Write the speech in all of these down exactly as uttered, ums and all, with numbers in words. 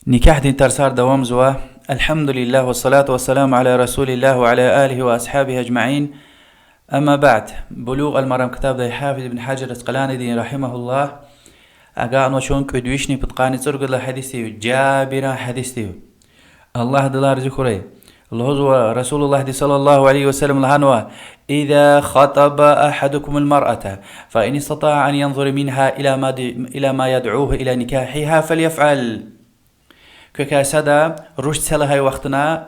Никягьдин тарсар давамзава. الحمد لله والصلاة والسلام على رسول الله وعلى آله وأصحابه أجمعين. أما بعد. Булугъ аль-Марам ктабдай Гьафиз ибн Гьажар Аскъаланидин, رحمه الله, агакьнава чун кӀуьд вишни пудкъанни цӀуругуд лагьай гьадисдив, Жабиран гьадисдив. Аллагь адалай рази хьурай. Лугьузва Расулуллагьди, صلى الله عليه وسلم, лагьанва: إذا خطب أحدكم المرأة فإن استطاع أن ينظر منها إلى ما د-، إلى ما يدعوه إلى نكاحها فليفعل. Квекай сада руш це лагьай вахтуна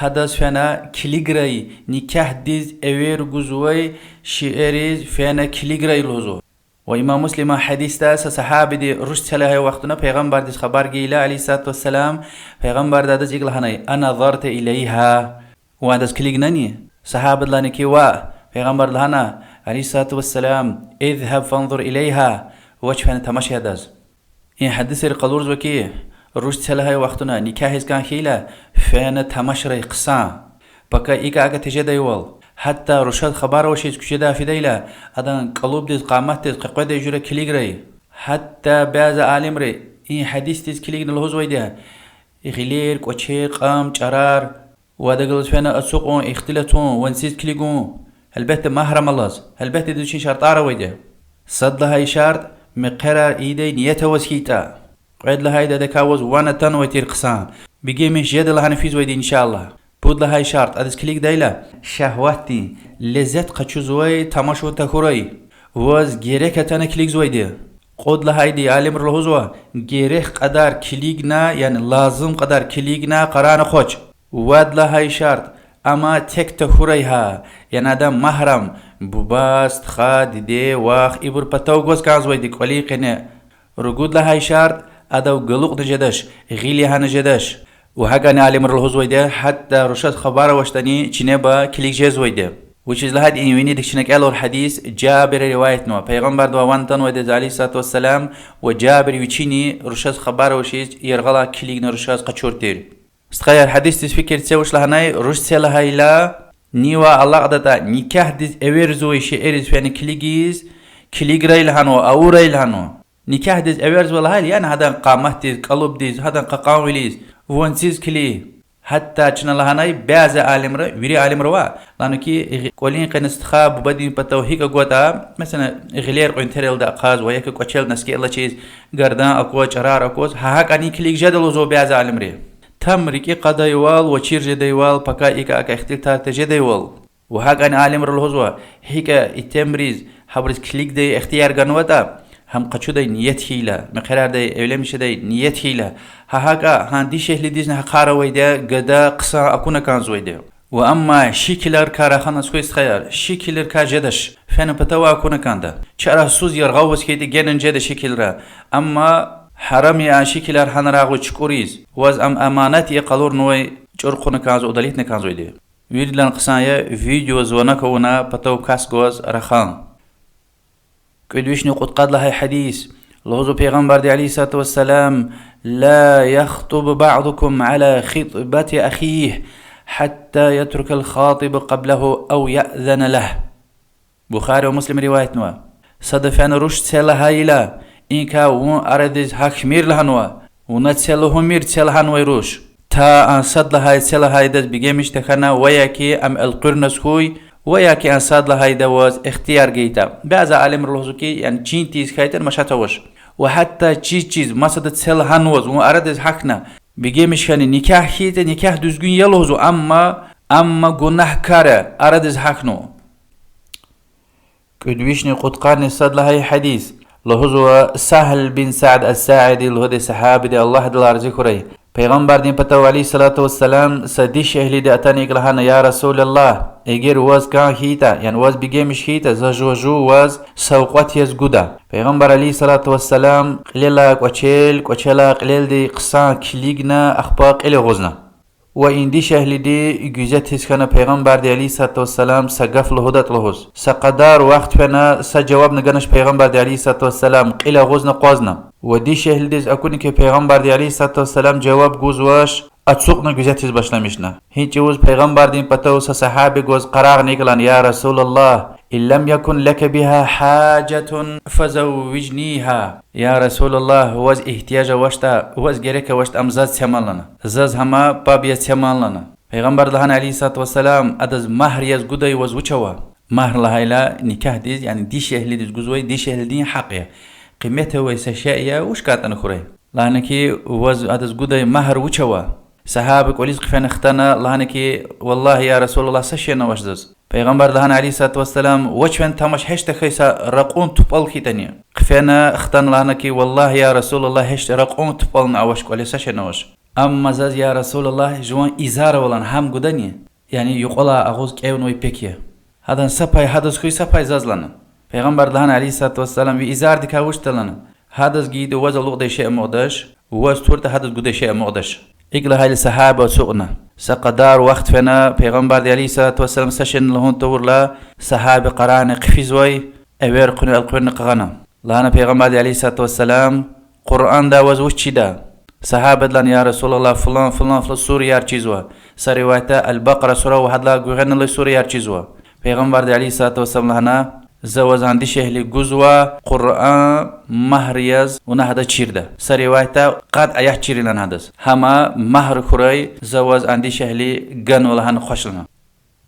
гьадаз фена килиграй, никягьдиз эвер гузвай шейэриз фена килиграй лугьузва. Ва имам Муслиман гьадисда са сагьабиди руш це лагьай вахтуна Пайгъамбардиз хабар гайила, عليه الصلاة والسلام, Пайгъамбарди адаз икӀ лагьанай: أنظرت إليها؟ Вун адаз килигнани? Сагьабади лагьана ки, ваъ. Пайгъамбарди лагьана, عليه الصلاة والسلام: اذهب فانظر إليها, вач фена тамаш ая адаз. И гьадисри къалурзава ки, руш це лагьай вахтуна, никягьиз кӀан хьайила, фена тамашрай хъсан. Пака икӀ-акӀ тежедайвал, гьатта рушаз хабар авачиз куьчедай фидайла, адан кӀалубдиз, къаматдиз къекъведай жуьре килиграй. Гьатта бязи алимри и гьадисдиз килигна лугьузвайди я: гъилер, кӀвачер, кьам, чӀарар, ва адахъ галаз фена ацукьун, ихтилатун, ванциз килигун, гьелбетда, магьрам алаз, гьелбетда, идаз вичин шартӀар авайди я. Сад лагьай шартӀ: мехъерар ийидай ният аваз хьайитӀа. Кьвед лагьайди: адакай ваз ван атанвай тир хъсан, бегенмиш жеда лагьана физвайди, إن شاء الله. Пуд лагьай шартӀ: адаз килигдайла, шагьватдин лезет къачузвай тамашун тахьурай, ваз герек атана килигзавайди. Кьуд лагьайди: алимри лугьузва, герек кьадар килигна, яни лазим кьадар килигна, къарагъна акъвач. Вад лагьай шартӀ: амма тек тахьурай гьа, яни адан магьрам, буба, стха, диде, вах, ибур патав гваз кӀанзавайди кӀвалин къене. Ругуд лагьай шартӀ: адав галукьна жедач, гъил ягъана жедач. Ва гьакӀни алимри лугьузвайди я, гьатта рушаз хабар авачтӀани чинеба килиг жезвайди я. Вучиз лагьайтӀа и винидик чна кӀелай гьадис Жабира риваятнава. Пайгъамбардивай ван атанвайди я, عليه الصلاة والسلام, ва Жабир вичини рушаз хабар авачиз яргъалай килигна рушаз къачур тир. Стхаяр, гьадисдиз фикир це, вуч лагьанай: руш це лагьайла, нивай алакьдатӀа, никягьдиз эверзавай шейэриз фена килигиз, килиграй лагьанва, авурай лагьанва. Никягьдиз эверзава лагьайла, яни гьадан къаматдиз, кӀалубдиз, гьадан кьакьанвилиз, ванциз килиг. Гьатта чна лагьанай, бязи алимри, вири алимри ваъ, лагьанва ки, гъи-, кӀвалин къене стха бубадин патав гьикӀ агатайтӀа, месела, гъилер кьве терелда ахъаз ва я ки кӀвачел носки алачиз, гардан акваз, чӀарар акваз, гьа гьакӀни килиг жеда лугьузва бязи алимри. Там рикӀи кьадайвал ва чир жедайвал, пака икӀ-акӀ ихтилатар тежедайвал. Ва гьакӀни алимри лугьузва, гьикӀ итимриз, гьабуруз килигдай ихтияр ганватӀа, гьам къачудай ният хьайила, мехъерардай эвленмиш жедай ният хьайила, гьа гьакӀа гьа дишегьлидизни гьахъар авайди я, гада, хъсан акуна кӀанзавайди я. Ва амма шикилрикай рахана хьуй, стхаяр, шикилрикай жедач, фена патавай акуна кӀанда. Чарасуз яргъа аваз хьайитӀа генани жеда шикилра. Амма гьарам я а шикилар гьана рагъуз чукӀуриз, ваз ам аманат я къалурнавай, чӀур хъувуна кӀанзава, удалитьна кӀанзавайди. Виридалай хъсан я видеозвонок авуна патав кас гваз рахан. КӀуьд вишни кьудкъад лагьай гьадис. Лугьузва Пайгъамбарди, عليه الصلاة والسلام: لا يخطب بعضكم على خطبة أخيه حتى يترك الخاطب قبله أو يأذن له. Бухари ва Муслим риваятнава. Сада фена руш це лагьайла, инка вун арадиз гьахьмир лагьанва, вуна це лугьумир це лагьанвай руш, та а сад лагьай це лагьайдаз бегенмиш тахьана ва я ки ам элкъуьрназ хьуй, ва я ки а сад лагьайда ваз ихтияр гайитӀа. Бязи алимри лугьузва ки, яни чин тийиз хьайитӀани машат авач. Ва гьатта чиз-чиз масада це лагьанваз вун арадиз гьахьна, бегенмиш хьана, никягь хьайитӀа, никягь дуьзгуьн я лугьузва, амма, амма гунагькар я арадиз гьахьнава. КӀуьд вишни кьудкъанни сад лагьай гьадис. Лугьузва Сагьл бин Саъд ас-Саиди лугьудай сагьабиди, Аллагь адалай рази хьурай, Пайгъамбардин патав, عليه الصلاة والسلام, са дишегьлиди атана икӀ лагьана: يا رسول الله, эгер ваз кӀан хьайитӀа, яни ваз бегенмиш хьайитӀа, за жува жув ваз савкьват яз гуда. Пайгъамбар, عليه الصلاة والسلام, кьилелай кӀвачел, кӀвачелай кьилелди хъсан килигна, ахпа кьил агъузна. Ва и дишегьлиди гуьзетиз хьана Пайгъамбарди, عليه الصلاة والسلام, са гаф лугьудатӀа лугьуз. Са къадар вахт фена, са жавабни ганач Пайгъамбарди, عليه الصلاة والسلام, кьил агъузна акъвазна. Ва дишегьлидиз акуна ки Пайгъамбарди, عليه الصلاة والسلام, жаваб гузвач, ацукьна гуьзетиз башламишна. Гьи чӀавуз Пайгъамбардин патав са сагьаби гваз къарагъна икӀ лагьана: يا رسول الله, إن لم يكن لك بها حاجة فزوجنيها. Я Расулаллагь, ваз игьтияж авачтӀа, ваз герек авачтӀа, ам заз це ман лагьана. Заз гьама паб яз це ман лагьана. Пайгъамбарди лагьана, عليه الصلاة والسلام, адаз магьр яз гудай ваз вуч ава? Магьр лагьайла никягьдиз, яни дишегьлидиз гузвай дишегьлидин гьахъ я. Къимет авай са шей я, вуч кӀантӀани хьурай. Лагьана ки, ваз адаз гудай магьр вуч ава? Сагьаба кӀвализ хъфена хтана, лагьана ки, валлагь, я Расулаллагь, са шейни авач заз. Пайгъамбарди лагьана, عليه الصلاة والسلام, вач фена тамаш гьич тахьай са ракьун тупӀал хьайитӀани. Хъфена хтана лагьана ки, валлагь, я Расулаллагь, гьич ракьун тупӀални авач кӀвале, са шейни авач. Амма заз, я Расулаллагь, жуван изар ава лагьана, гьам гудани? Яни юкьвал агъуз кӀевнавай пек я. Гьадан са пай гьадаз хьуй, са пай заз лагьана. Пайгъамбарди лагьана, عليه الصلاة والسلام, ви изардикай вуч ятӀа лагьана? Гьадаз гайитӀа ваз алукӀдай шей амукьдач, ваз туртӀа гьадаз гудай шей амукьдач. ИкӀ лагьайла сагьаба ацукьна. Са кьадар вахт фена, Пайгъамбарди, عليه الصلاة والسلام, са шейни лугьун тавурла, сагьаба къарагъна хъфизвай, эвер хъуьнуьл элкъуьрна къагъана. Лагьана Пайгъамбарди, عليه الصلاة والسلام, Къуръандай ваз вуч чида? Сагьабади лагьана, я Расулаллагь, фулан, фулан, фулан сураяр чизва. Са риваятда Аль-Бакъара сура ва гьадалай гуьгъуьналлай сураяр чизва. Пайгъамбарди, عليه الصلاة والسلام, лагьана, за ваз а дишегьли гузва Къуръан магьр яз, вуна гьадаз чирда. Са риваятда къад аят чирна лагьана гьадаз. Гьама магьр хьурай за ваз а дишегьли ганва лагьана хъваш лагьана.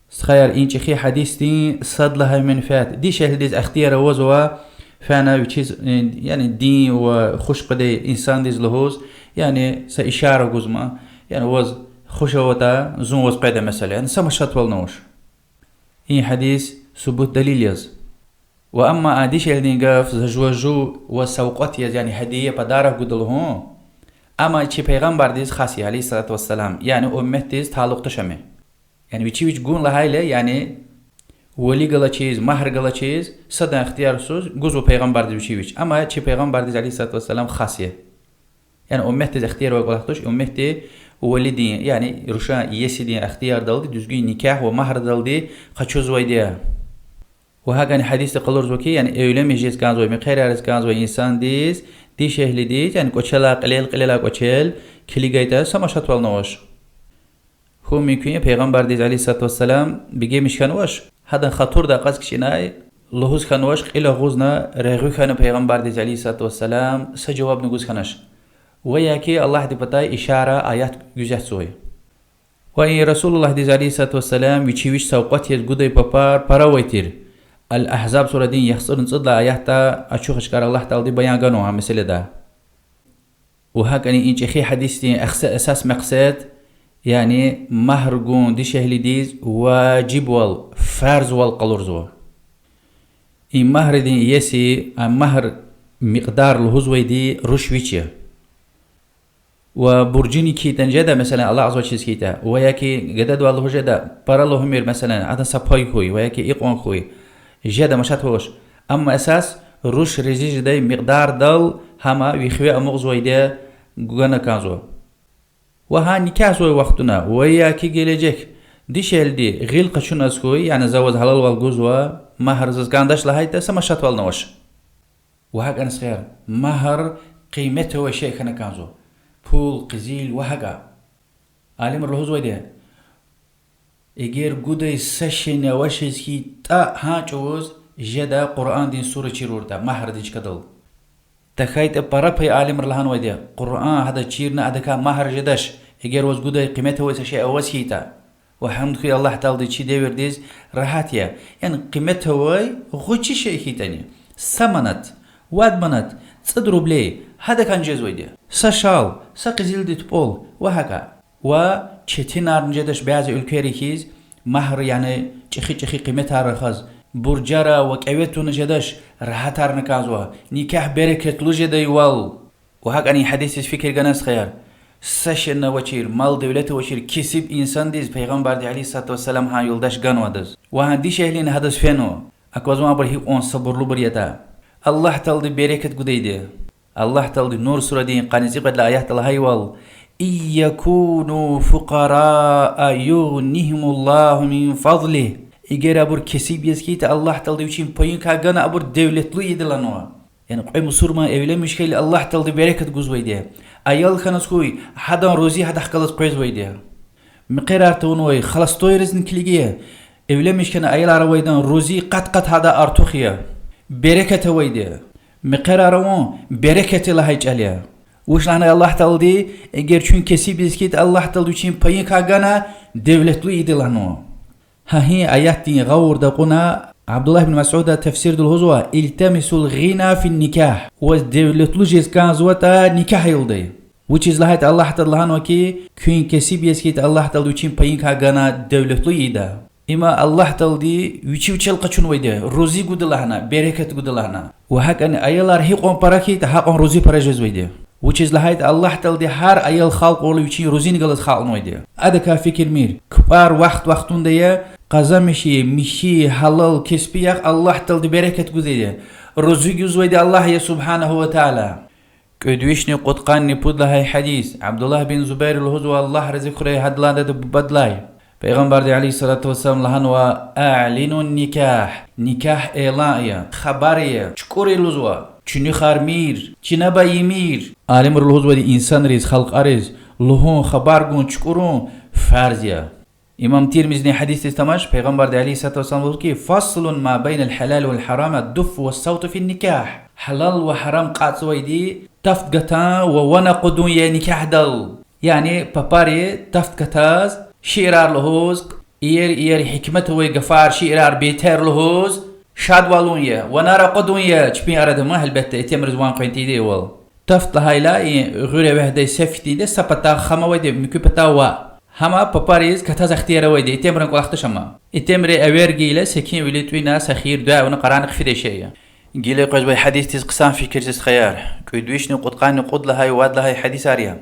Стхаяр, и чӀехи гьадисдин сад лагьай менфят: дишегьлидиз ихтияр авазва фена вичиз, э, яни дин ва хуш къведай инсандиз лугьуз, яни са ишара гузма, яни ваз хуш аватӀа, зун ваз къведа, месела, яни са машатвални авач. И гьадис субут, далил яз. Ва амма а дишегьлидин гаф, за жува жув ваз савкьват яз, яни гьадия, подарок гуда лугьун, ам чи Пайгъамбардиз хас я, عليه الصلاة والسلام, яни умметдиз талукь туш ам. Яни вичи вич гун лагьайла, яни вали галачиз, магьр галачиз садан ихтиярсуз гузва Пайгъамбардиз вичи вич. Амма чи Пайгъамбардиз, عليه الصلاة والسلام, хас я. Яни умметдиз ихтияр авай кӀвалах туш, умметди валидин, яни рушан иесидин ихтиярдалди дуьзгуьн никягь ва магьрдалди къачузвайди я. Ва гьакӀни гьадисда къалурзава ки, яни эвленмиш жез кӀанзавай, мехъерар ийиз кӀанзавай инсандиз, дишегьлидиз, яни кӀвачелай, кьилел-кьилелай кӀвачел килигайтӀа, са машатвални авач. Хьун мумкин я, Пайгъамбардиз, عليه الصلاة والسلام, бегенмиш хьанвач, гьадан хатурдай акъваз кичӀе лагьай, лугьуз хьанвач, кьил агъузна регъуь хьана Пайгъамбардиз, عليه الصلاة والسلام, са жавабни гуз хьанач. Ва я ки Аллагьдин патай ишара, аят гуьзетзавай. Ва и Расулуллагьдиз, عليه الصلاة والسلام, вичи вич савкьват яз гудай папар пара авай тир. Аль-Агьзаб сурадин яхцӀурни цӀуд лагьай аятда ачух-ашкара Аллагь Таалади баян ганва гьа месэладай. Ва гьакӀни и чӀехи гьадисдин эхса-, эсас мекьсед, яни магьр гун дишегьлидиз важибвал, фарзвал къалурзава. И магьрдин иеси, а магьр микьдар лугьузвайди руш вич я. Ва буржуни хьайитӀани жеда, месела, алакьзавачиз хьайитӀа, ва я ки гададивай лугьуз жеда, пара лугьумир, месела, адан са пай хьуй ва я ки икьван хьуй, жеда, машатвал авач. Амма эсас руш рази жедай микьдардал гьам ви хиве амукьзавайди гана кӀанзава. Ва гьа никягьзавай вахтунда ва я ки гележек дишегьлиди гъил къачуназ хьуй, яни за ваз гьалалвал гузва, магьр заз кӀандач лагьайтӀа, са машатвални авач. Ва гьакӀни, стхаяр, магьр къимет авай шей хьана кӀанзава. Пул, къизил ва гьакӀа. Алимри лугьузвайди я, эгер гудай са шейни авачиз хьайитӀа, гьа чӀавуз жеда Къуръандин сура чируртӀа магьрдин чкадал. ТахьайтӀа пара пай алимри лагьанвайди я, Къуръан гьадаз чирна, адакай магьр жедач, эгер ваз гудай къимет авай са шей аваз хьайитӀа. Ва гьамд хьуй Аллагь Тааладиз, чи девирдиз регьят я. Яни къимет авай гъвечӀи шей хьайитӀани, са манат, вад манат, цӀуд рубль, гьадакайни жезвайди я. Са шал, са къизилдин тупӀал ва гьакӀа. Ва четинарни жедач бязи уьлквейра хьиз, магьр, яни чӀехи-чӀехи къиметар рахаз, буржара ва кӀеве туна жедач, регьятарна кӀанзава, никягь берекатлу жедайвал. Ва гьакӀни гьадисдиз фикир гана, стхаяр. Са шейни авачир, мал-девлет авачир кесиб инсандиз Пайгъамбарди, عليه الصلاة والسلام, гьа юлдаш ганва адаз. Ва гьа дишегьлини гьадаз фенва. Аквазван абур гьикьван сабурлубур ятӀа. Аллагь Таалади берекат гудайди я. Аллагь Таалади Нур сурадин къанни цӀикьвед лагьай аятда лагьайвал: إن يكونوا فقراء يغنهم الله من فضله. Эгер абур кесиб яз хьайитӀа, Аллагь Таалади вичин паюникай гана абур девлетлу ийида лагьанва. Яни кьве мусурман эвленмиш хьайила, Аллагь Таалади берекат гузвайди я. Аял хьаназ хьуй, гьадан рузи гьадахъ галаз къвезвайди я. Мехъерар тавунвай холостойризни килиги, Эвленмиш хьана аялар авайдан рузи къат-къат гьадай артух я. Берекат авайди я. Мехъерар авун берекат я лагьай чӀал я. Вуч лагьанай Аллагь Таалади, эгер чун кесиб яз хьайитӀа, Аллагь Таалади вичин пайикай гана, девлетлу ийида лагьанва. Гьа и аятдин гъавурда кьуна Абдуллагь ибн Масуда тафсирда лугьузва: التمسوا الغنى في النكاح. Ваз девлетлу жез кӀанзаватӀа, никягь аялдай. Вучиз лагьайтӀа Аллагь Таалади лагьанва хьи, куьн кесиб яз хьайитӀа, Аллагь Таалади вичин пайикай гана, девлетлу ийида. Има Аллагь Таалади вичи вичел къачунвайди я, рузи гуда лагьана, берекат гуда лагьана. Ва гьакӀни аялар гьикьван пара хьайитӀа, гьакьван рузи пара жезвайди я. Вучиз лагьайтӀа Аллагь Таалади гьар аял халкьвал вичин рузини галаз халкьнавайди я. Адакай фикирмир, кпӀар вахт-вахтунда я, къазанмиши, михьи, гьалал кеспи яхъ Аллагь Таалади берекат гузвайди я, рузи гузвайди Аллагь я سبحانه وتعالى. КӀуьд вишни кьудкъанни пуд лагьай гьадис. Абдуллагь бин Зубайр лугьузва, Аллагь рази хьурай гьадалай, адан бубадилай. Пайгъамбарди عليه الصلاة والسلام лагьанва: أعلنوا النكاح, никягь элан ая, хабар ая, чукӀур ая лугьузва, чуьнуьхармир, чинаба ийимир. Алимри лугьузвайди инсанриз, халкьариз лугьун, хабар гун, чукӀурун фарз я. Имам Тирмизидин гьадисдиз тамаш, Пайгъамбарди عليه الصلاة والسلام лугьуз хьи: فصل ما بين الحلال والحرام الدف والصوت في النكاح. Гьалал ва гьарам кьатӀзавайди тафт гатун ва ван акъудун я никягьдал. Яни папари тафт гатаз, шиирар лугьуз, иер-иер гьикмет авай гафар, шиирар, бейтер лугьуз, шадвал авун я, ванар акъудун я, чпин арада ма, гьелбетда, итимриз ван къвен тийидайвал. Тафт лагьайла, и гъуьре вегьидай сеф хьтинди я, са патай хам авайди, муькуь патай ваъ. Гьам папариз гатаз ихтияр авайди, итимрин кӀвалах туш ам. Итимри эвер гайила секинвиле тӀуьна, са хийир-дуьа авуна къарагъна хъфидай шей я. Гила къвезвай гьадисдиз хъсан фикир це, стхаяр. КӀуьд вишни кьудкъанни кьуд лагьай, вад лагьай гьадисар я.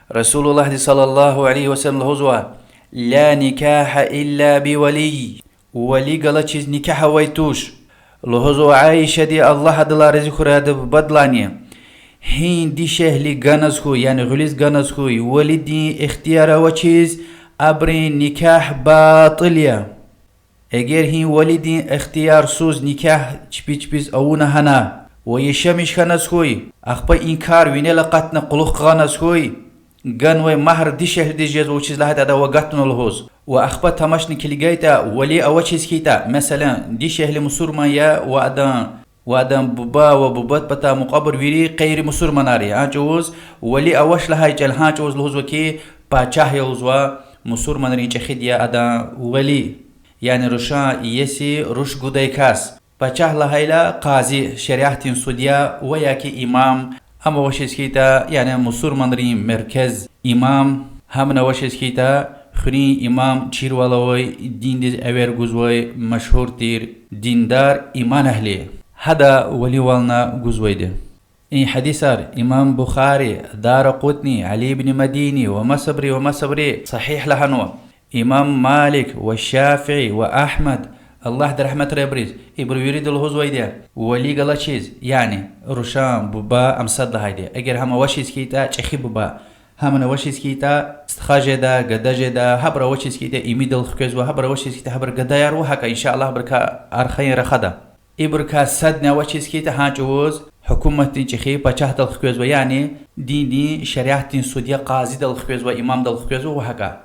Расулуллагьди صلى الله عليه وسلم лугьузва: لا نكاح إلا بولي. Вали галачиз никягь авай туш. Лугьузва Аишади, Аллагь адалай рази хьурай, адан бубадилайни: гьи дишегьли ганаз хьуй, яни гъуьлуьз ганаз хьуй, валидин ихтияр авачиз, абурун никягь батӀил я. Эгер гьи валидин ихтиярсуз никягь чпи чпиз авуна гьана ва яшамиш хьаназ хьуй, ахпа и кар винел акъатна кьулухъ хъгъаназ хьуй, ганвай магьр дишегьлидиз жезва, вучиз лагьайтӀа ада вагатна лугьуз. Ва ахпа тамашна килиг гайитӀа, вали авачиз хьайитӀа, месела, дишегьли мусурман я ва адан, ва адан буба ва бубадин патай мукьвабур вири гъейри мусурманар я, гьа чӀавуз вали авач лагьай чӀал, гьа чӀавуз лугьузва хьи, пачагь я лугьузва, мусурманрин чӀехиди я адан вали. Яни рушан иеси, руш гудай кас. Пачагь лагьайла къази, шариатдин судья ва яки имам, ам авачиз хьайитӀа, яни мусурманрин меркез имам, гьамни авачиз хьайитӀа, хуьруьн имам, чирвал авай, диндиз эвер гузвай, машгьур тир диндар, иман агьли. Гьада валивална гузвайди. И гьадисар имам Бухари, Даракъутни, Али ибн Мадини ва масабри, ва масабри сагьигь лагьанва. Имам Малик ва Шафии ва Агьмад, Аллагьди рагьметрай абуриз, ибуру вирида лугьузвайди я, вали галачиз, яни рушан буба, ам сад лагьайди, эгер гьам авачиз хьайитӀа, чӀехи буба, гьамни авачиз хьайитӀа, стха жеда, гада жеда, гьабур авачиз хьайитӀа, имидал хквезва, гьабур авачиз хьайитӀа, гьабур гадаяр ва гьакӀа, إن شاء الله, абурукай архайин рахада. Ибурукай садни авачиз хьайитӀа, гьа чӀавуз гьукуматдин чӀехи пачагьдал хквезва, яни диндин, шариатдин судья, къазидал хквезва, имамдал хквезва ва гьакӀа.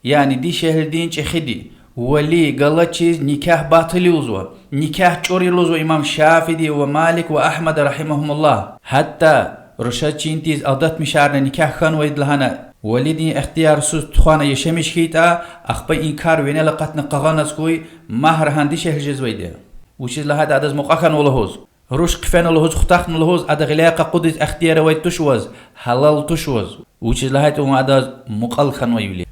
Яни дишегьлидин чӀехиди вали галачиз никягь батӀил я лугьузва, никягь чӀур я лугьузва имам Шафииди ва Малик ва Агьмад رحمهم الله. Гьатта руша чин тийиз алдатмишарна никягь хьанвайди лагьана, валидин ихтиярсуз тухвана яшамиш хьайитӀа, ахпа и кар винел акъатна къагъаназ хьуй, магьр гьа дишегьли жезвайди. Вучиз лагьайтӀа адаз мукьва хьанва лугьуз, руш хъфена лугьуз, хутахна лугьуз, ада гъиляй къакъудиз ихтияр авайди туш ваз, гьалал туш ваз. Вучиз лагьайтӀа вун адаз мукьвал хьанвайвиляй.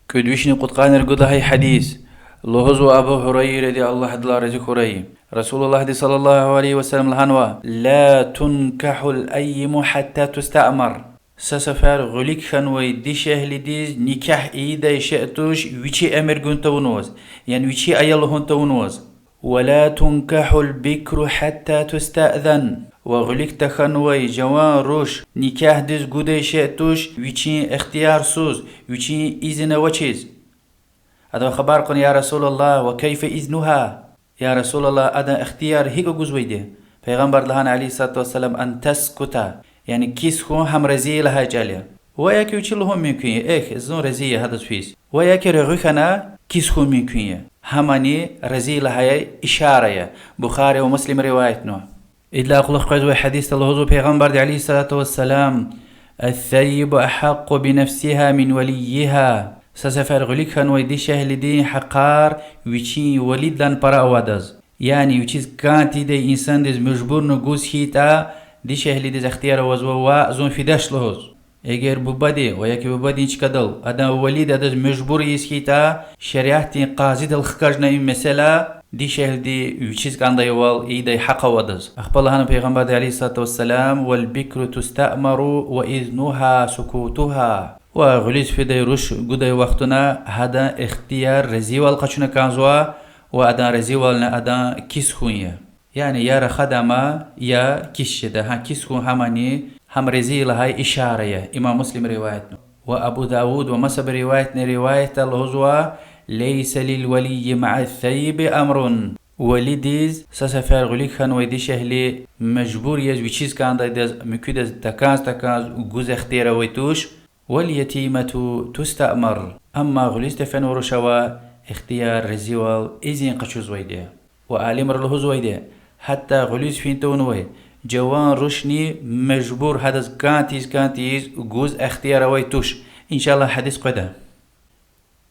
КӀуьд вишни кьудкъанни ругуд лагьай гьадис. Лугьузва Абу Гьурайради, Аллагь адалай рази хьурай, Расулуллагьди صلى الله عليه وسلم лагьанва: لا تنكح الأيم حتى تستأمر. Са сефер гъуьлуьк хьанвай дишегьлидиз никягь ийидай шей туш вичи эмир гун тавунваз, яни вичи ая лугьун тавунваз. ولا تنكح البكر حتى تستأذن. Ва гъуьлуьк тахьанвай жаван руш никягьдиз гудай шей туш вичин ихтиярсуз, вичин изин авачиз. Адан хабар кьуна: يا رسول الله، وكيف إذنها؟ Я Расулаллагь, адан ихтияр гьикӀ гузвайди? Пайгъамбарди лагьана, عليه الصلاة والسلام: أن تسكت, яни кис хьун, гьам рази я лагьай чӀал я. Ва яки вичи лугьун мумкин я: эхь, зун рази я гьадаз физ. Ва яки регъуь хьана, кис хьун мумкин я. Гьамани рази лагьай ишара я. Бухари ва Муслим риваятнава. Идалай кьулухъ къвезвай гьадисда лугьузва Пайгъамбарди عليه الصلاة والسلام: الثيب أحق بنفسها من وليها. Са сефер гъуьлуьк хьанвай дишегьлидин гьахъар вичин валидилай пара авайдаз. Яни вичиз кӀан тийидай инсандиз мажбурна гуз хьайитӀа, дишегьлидиз ихтияр авазва ваъ, зун фидач лугьуз. Эгер бубади ва яки бубадин чкадал адан валиди адаз мажбур ийиз хьайитӀа, шариатдин къазидал хкажна и месэла, дишегьлиди вичиз кӀандайвал ийидай гьахъ авайдаз. Ахпа лагьана Пайгъамбарди عليه الصلاة والسلام: والبكر تستأمر وإذنها سكوتها. Ва гъуьлуьз фидай руш гудай вахтунда гьадан ихтияр разивал къачуна кӀанзава, ва адан разивални адан кис хьун я. Яни я рахада ама, я кис жеда. Гьа кис хьун гьамани, гьам рази лагьай ишара я. Имам Муслим риваятнава. Ва Абу Давуд ва масабур риваятнавай риваятда лугьузва: ليس للولي مع الثيب أمر. Валидиз са сефер гъуьлуьк хьанвай дишегьли мажбур яз вичиз кӀандайдаз, муькуьдаз такӀанз-такӀанз гуз ихтияр авай туш. واليتيمة تستأمر. Амма гъуьлуьз тефенвай руш ава, ихтияр, разивал, изин къачузвайди я. Ва алимри лугьузвайди я, гьатта гъуьлуьз фин тавунвай жаван рушни мажбур гьадаз кӀан тийиз, кӀан тийиз гуз ихтияр авай туш. إن شاء الله, гьадис къведа.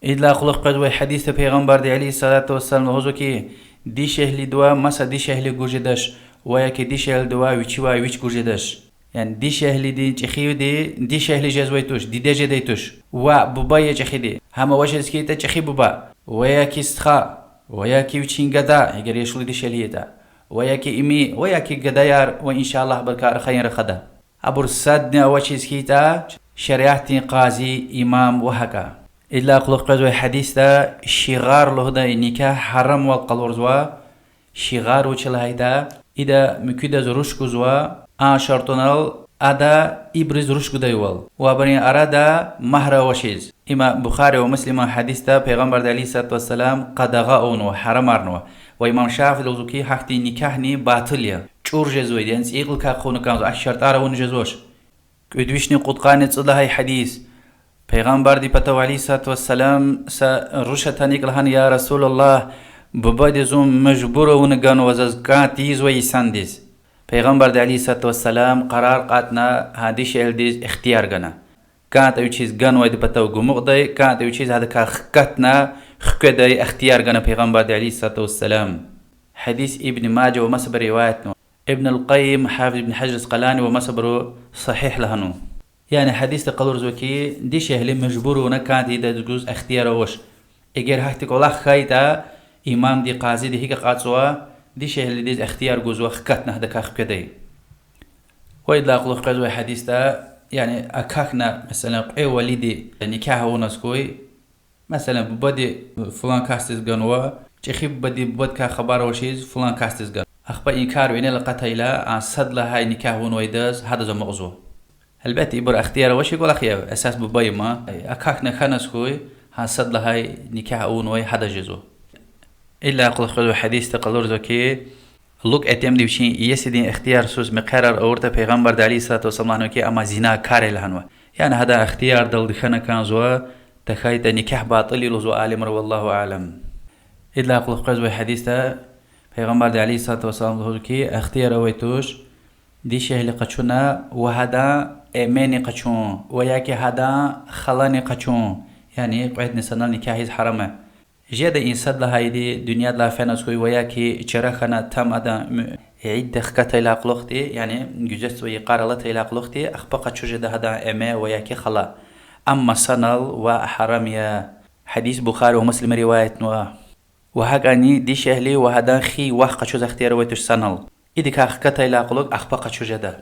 Идалай кьулухъ къвезвай гьадисда Пайгъамбарди عليه الصلاة والسلام лугьузва хьи, дишегьлидивай маса дишегьли гуз жедач, ва яки дишегьлидивай вичивай вич гуз жедач. Яни дишегьлидин чӀехиди дишегьли жезвай туш, диде жедай туш. Ва буба я чӀехиди. Гьам авачиз хьайитӀа чӀехи буба, ва яки стха, ва яки вичин гада, эгер яшлу дишегьли ятӀа, ва яки ими, ва яки гадаяр, ва إن شاء الله бакӀар хайи рахада. Абур садни авачиз хьайитӀа, шариатдин къази, имам ва гьакӀа. Идалай кьулухъ къвезвай гьадисда шигъар лугьудай никягь гьарамвал къалурзава. Шигъар вуч я лагьайтӀа, ида муькуьдаз руш гузва, а шартӀунал ада ибуруз руш гудайвал ва абурун арада магьр авачиз. Има Бухари ва Муслиман гьадисда Пайгъамбарди عليه الصلاة والسلام къадагъа авунва, гьарамарнава. Ва имам Шафииди лугьузва хьи, гьахьтин никягьни батил я, чӀур жезвайди, яни цӀийи кьилелай хъувуна кӀанзава, ахьтин шартӀар авуна жезвач. КӀуьд вишни кьудкъанни цӀуд лагьай гьадис. Пайгъамбардин патав عليه الصلاة والسلام са руш атана икӀ лагьана: يا رسول الله, бубади зун мажбур авуна ганва заз кӀан тийизвай инсандиз. Пайгъамбарди عليه الصلاة والسلام къарар кьатӀна гьа дишегьлидиз ихтияр гана. КӀантӀа вичиз ганвайди патав гумукьдай, кӀантӀа вичиз гьадакай хкатна хкведай ихтияр гана Пайгъамбарди عليه الصلاة والسلام. Гьадис Ибн Мажа ва масабуру риваятнава. Ибн аль-Къайим, Гьафиз Ибн Гьажар Аскъалани ва масабуру сагьигь лагьанва. Яни гьадисда къалурзава хьи, дишегьли мажбур авуна кӀан тийидайдаз гуз ихтияр авач. Эгер гьахьтин кӀвалах хьайитӀа, имамди, къазиди гьикӀ акьазва, дишегьлидиз ихтияр гузва хкатна гьадакай хкведай. Ва идалай кьулухъ къвезвай гьадисда, яни акахьна, месела, кьве валиди никягь авуназ хьуй, месела, бубади флан касдиз ганва, чӀехи бубади бубадикай хабар авачиз флан касдиз гана. Ахпа и кар винел акъатайла, а сад лагьай никягь авунвайдаз гьадаз амукьзава. Гьелбетда, ибур ихтияр авачир кӀвалах я, эсас буба има. Акахьна хьаназ хьуй, гьа сад лагьай никягь авунвай гьадаз жезва. Идалай кьулухъ къвезвай гьадисда къалурзава хьи, лукӀ итимди вичин иесидин ихтиярсуз мехъерар авуртӀа, Пайгъамбарди عليه الصلاة والسلام лагьанва хьи, амма зина кар я лагьанва. Яни гьадан ихтиярдалди хьана кӀанзава, тахьайтӀа никягь батӀил я лугьузва алимри, والله أعلم. Идалай кьулухъ къвезвай гьадисда Пайгъамбарди عليه الصلاة والسلام лугьузва хьи, ихтияр авай туш дишегьли къачуна ва гьадан эмени къачун, ва яки гьадан халани къачун, яни кьведни санал никягь ийиз гьарам я. Жеда и сад лагьайди дуьньядилай феназ хьуй ва яки чара хьана, там адан му-, идда хкатайдалай кьулухъди, яни гуьзетзавай йикъар алатайдалай кьулухъди, ахпа къачуз жеда гьадан эме ва яки хала. Амма санал ваъ, гьарам я. Гьадис Бухари ва Муслима риваятнава. Ва гьакӀани дишегьли ва гьадан хий, вах къачуз ихтияр авай туш санал. Идакай хкатайдалай кьулухъ ахпа къачуз жеда.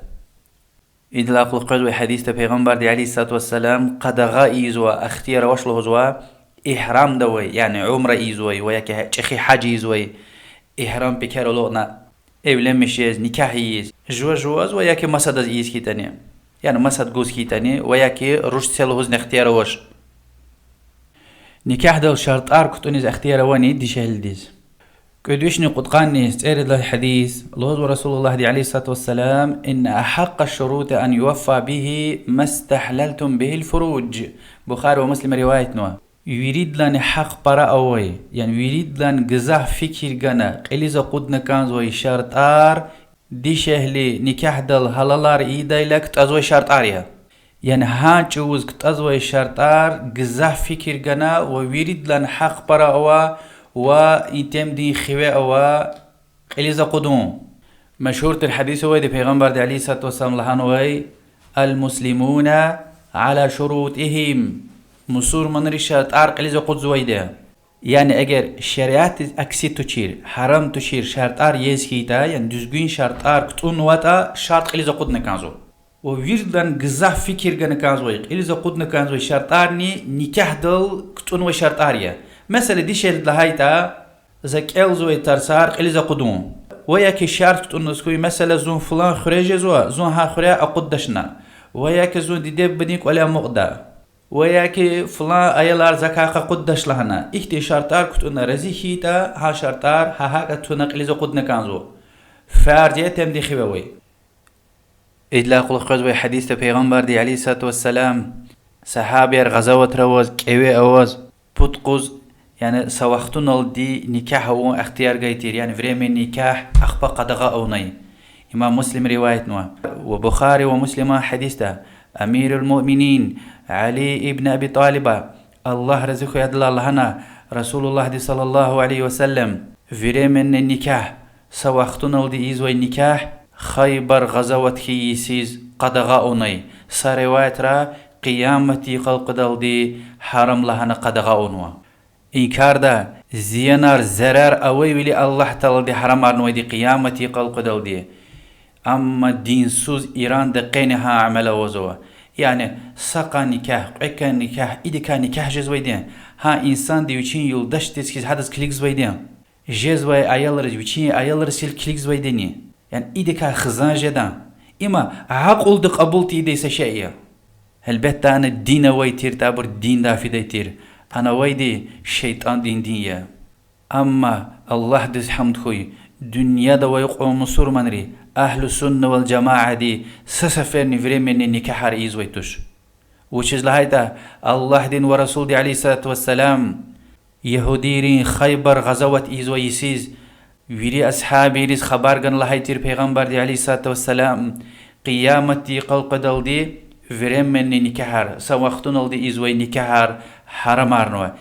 Идалай кьулухъ къвезвай гьадисда Пайгъамбарди عليه الصلاة والسلام къадагъа ийизва, ихтияр авач лугьузва, игьрамда авай, яни умра ийизвай ва яки чӀехи гьаж ийизвай, игьрам пекер алукьна, эвленмиш жез, никягь ийиз, жува-жуваз ва яки масадаз ийиз хьайитӀани, яни масад гуз хьайитӀани ва яки руш це лугьузни ихтияр авач. Никягьдал шартӀар кутӀуниз ихтияр авани дишегьлидиз? Кӏуьд вишни кьудкъанни цӏерид лагьай гьадис. Лугьузва Расулуллагьди عليه الصلاة والسلام: إن أحق الشروط أن يوفى به ما استحللتم به الفروج. Бухари ва Муслима риваятнава. виридалайни гьахъ пара авай, яни виридалайни гзаф фикир гана кьилиз акъудна кӀанзавай шартӀар дишегьли никягьдал гьалалар ийидайла кутӀазвай шартӀар я. Яни гьа чӀавуз кутӀазвай шартӀар гзаф фикир гана ва виридалайни гьахъ пара ава ва итимдин хиве ава кьилиз акъудун. Машгьур тир гьадис авайди, Пайгъамбарди عليه الصلاة والسلام лагьанвай: المسلمون على شروطهم. Мусурманри шартӀар кьилиз акъудзавайди я. Яни эгер шариатдиз акси тушир, гьарам тушир шартӀар яз хьайитӀа, яни дуьзгуьн шартӀар кутӀунватӀа, шартӀ кьилиз акъудна кӀанзава. Ва виридалайни гзаф фикир гана кӀанзавай, кьилиз акъудна кӀанзавай шартӀарни никягьдал кутӀунвай шартӀар я. Месела, дишегьлиди лагьайтӀа, за кӀелзавай тарсар кьилиз акъудун. Ва я ки шартӀ кутӀуназ хьуй, месела, зун флан хуьре жезва, зун гьа хуьряй акъуддачни. Ва я ки зун диде-бубадин кӀвале амукьда. Ва я ки флан аялар закай къакъуддач лагьана. Ихьтин шартӀар кутӀунна рази хьайитӀа, гьа шартӀар гьа гьакӀа туна кьилиз акъудна кӀанзава. Фарз я итимдин хиве авай. Идалай кьулухъ къвезвай гьадисда Пайгъамбарди عليه الصلاة والسلام сагьабияр гъазаватра аваз, кӀеве аваз, пуд къуз, яни са вахтуналди никягь авун ихтияр гайи тир, яни временный никягь ахпа къадагъа авунай. Имам Муслим риваятнава. Ва Бухари ва Муслиман гьадисда أمير المؤمنين علي بن أبي طالب, Аллагь рази хьуй адалай, лагьана: Расулуллагьди صلى الله عليه وسلم временный никягь, са вахтуналди ийизвай никягь Хайбар гъазават хьайи йисуз къадагъа авунай, са риваятра Къиямат йикъал къведалди гьарам лагьана къадагъа авунва. И карда зиянар, зарар авайвиляй Аллагь Таалади гьарамарнавайди Къиямат йикъал къведалди. Амма динсуз Иранда къени гьа амал авазва. Яни са къан никягь, кьве къан никягь, идакай никягь жезвайди я. Гьа инсанди вичин юлдашдиз хьиз гьадаз килигзавайди я. Жезвай аялриз, вичин аялриз хьиз килигзавайдини. Яни идакай хизан жеда. Има акьулди кьабул тийидай са шей я. Гьелбетда, ана дин авай тиртӀа, абур диндай фидай тир. Ана авайди шейтӀандин дин я. Амма Аллагьдиз гьамд хьуй, дуьньяда авай кьван мусурманри, أهل السنة والجماعة-ди, са сеферни временный никягьар ийизвай туш. Вучиз лагьайтӀа Аллагьдин ва Расулдин عليه الصلاة والسلام ягьудийрин Хайбар гъазават ийизвай йисуз вири асгьабийриз хабар гана лагьай тир Пайгъамбарди عليه الصلاة والسلام, Къиямат йикъал къведалди временный никягьар, са вахтуналди ийизвай никягьар гьарамарнава.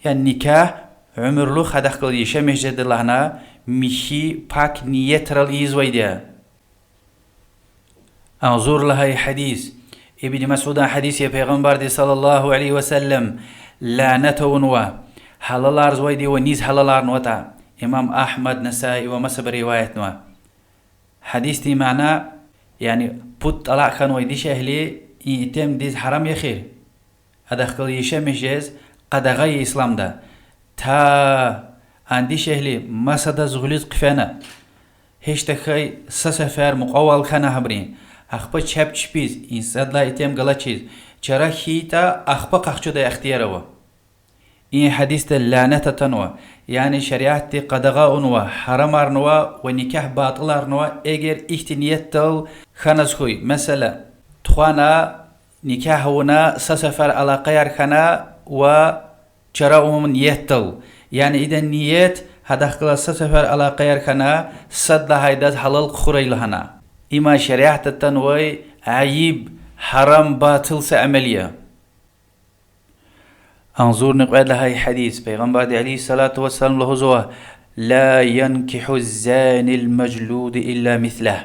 Яни никягь уьмуьрлух гьадахъ галаз яшамиш жеда лагьана, михьи пак ниятрал ийизвайди я. Агъзур лагьай гьадис. Ибн Масудан гьадис я, Пайгъамбарди صلى الله عليه وسلم лянат авунва гьалаларзавайди ва низ гьалаларнаватӀа. Имам Агьмад, Насаи ва масабуру риваятнава. Гьадисдин мана, яни пуд тӀалакь хьанвай дишегьли и итимдиз гьарам я эхир. Адахъ галаз яшамиш жез къадагъа я исламда. Та а дишегьли масадаз гъуьлуьз хъфена, гьич тахьай са сефер мукьвал хьана гьабурун, ахпа чеб чпиз, и садлай итим галачиз, чара хьайитӀа, ахпа къахчудай ихтияр ава. И гьадисда лянат атанва, яни шариатди къадагъа авунва, гьарамарнава ва никягь батӀиларнава, эгер ихьтин ниятдал хьаназ хьуй. Месела, тухвана, никягь авуна, са сефер алакъаяр хьана ва чара авун ниятдал. Яни идан ният гьадахъ галаз са сефер алакъаяр хьана, сад лагьайдаз гьалал хъхьурай лагьана. Има шариатда атанвай айиб, гьарам, батӀил са амал я. Агъзурни кьвед лагьай гьадис. Пайгъамбарди عليه الصلاة والسلام лугьузва: لا ينكح الزاني المجلود إلا مثله.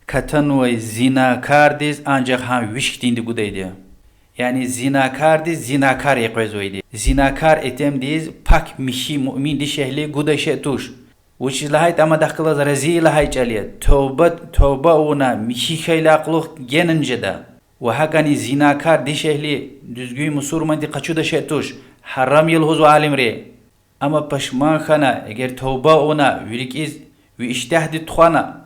Катанвай зинакардиз анжах гьам виш хьтинди гудайди я. Яни зинакардиз зинакар я къвезвайди. Зинакар итимдиз пак михьи муъмин дишегьли гудай шей туш. Вучиз лагьайтӀа ам адахъ галаз рази я лагьай чӀал я, тавба, тавба авуна михьи хьайидалай кьулухъ генани жеда. Ва гьакӀни зинакар дишегьли дуьзгуьн мусурманди къачудай шей туш, гьарам я лугьузва алимри. Амма пашман хьана, эгер тавба авуна, ви рикӀиз, ви иштягьди тухвана,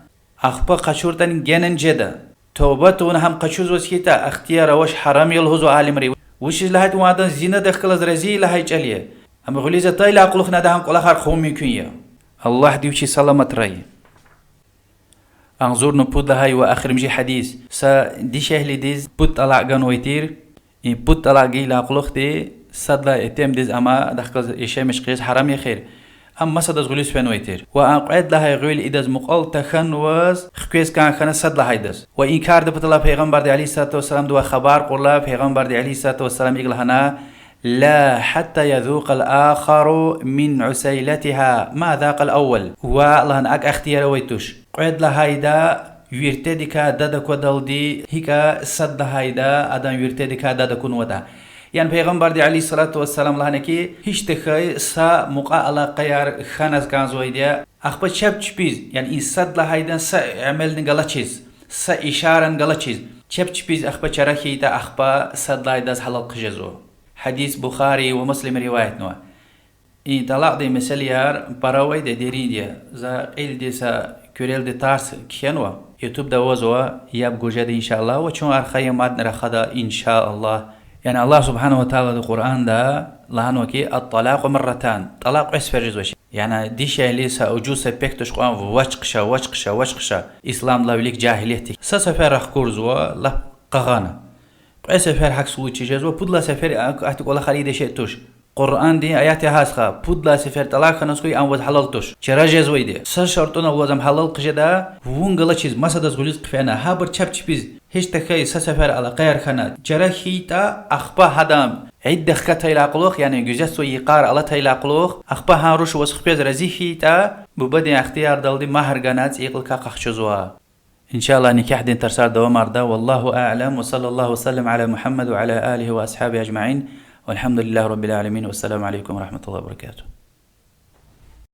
ахпа къачуртӀани генани жеда. Тавба тавуна гьам къачузваз хьайитӀа, ихтияр авач, гьарам я лугьузва алимри. Вучиз лагьайтӀа вун адан зинадихъ галаз рази я лагьай чӀал я. Амма гъуьлуьз атайдалай кьулухъни ада гьам кӀвалахар хъувун мумкин я. Аллагьди вичи саламатрай. Агъзурни пуд лагьай ва эхиримжи гьадис. Са дишегьлидиз пуд тӀалакь ганвай тир. И пуд тӀалакь гайидалай кьулухъди Сад лагьай итимдиз ам адахъ галаз яшамиш хъийиз гьарам я эхир. Ам масадаз гъуьлуьз фенвай тир. Ва а кьвед лагьай гъуьл идаз мукьвал тахьанваз хквез кӀан хьана сад лагьайдаз. Ва и карда паталай Пайгъамбарди عليه الصلاة والسلامдавай хабар кьурла, Пайгъамбарди عليه الصلاة والسلام икӀ лагьана: لا حتى يذوق الآخر من عسيلتها ما ذاق الأول. Ва лагьана, акӀ ихтияр авай туш. Кьвед лагьайда виртедикай дад аквадалди, гьикӀ сад лагьайда адан виртедикай дад акунватӀа. Яни Пайгъамбарди عليه الصلاة والسلام лагьана хьи, гьич тахьай са мукьва алакъаяр хьаназ кӀанзавайди я, ахпа чеб чпиз, яни и сад лагьайдан са амални галачиз, са ишарани галачиз, чеб чпиз ахпа чара хьайитӀа, ахпа сад лагьайдаз гьалал хъжезва. Гьадис Бухари ва Муслима риваятнава. И тӀалакьдин месэлаяр пара авайди я, деринди я. За кьилди са куьрелди тарс кхьенва, ютубда авазва, яб гуз жеда, إن شاء الله, ва чун архайин мадни рахада, إن شاء الله. Яни Аллагь سبحانه وتعالىди Къуръанда лагьанва хьи, الطلاق مرتان, тӀалакь кьве сефер жезвач. Яни дишегьли са ужуз са пек туш кьван вач хъша, вач хъша, вач хъша, исламдилай вилик жагьилиятдик. Са сефер рахкурзава, лап къагъана. Кьве сефер гьакӀ случай жезва, пуд лагьай сефер а-, ахьтин кӀвалахар ийидай шей туш. Къуръандин аят я гьа, стха, пуд лагьай сефер тӀалакь хьанваз хьуй, ам ваз гьалал туш. Чара жезвайди я. Са шартӀунал ваз ам гьалал хъжеда, вун галачиз масадаз гъуьлуьз хъфена, гьабур чеб чпиз, гьич тахьай са сефер алакъаяр хьана, чара хьайитӀа, ахпа гьадан идда хкатайла кьулухъ, яни гуьзетзавай йикъар алатайла кьулухъ, ахпа гьа руш ваз хквез рази хьайитӀа, бубадин ихтиярдалди магьр гана цӀийи кьиликай къахчузва. إن شاء الله, никягьдин тарсар давамарда. والله أعلم، وصلى الله وسلم على محمد وعلى آله وأصحابه أجمعين، والحمد لله رب العالمين، والسلام عليكم ورحمة الله وبركاته.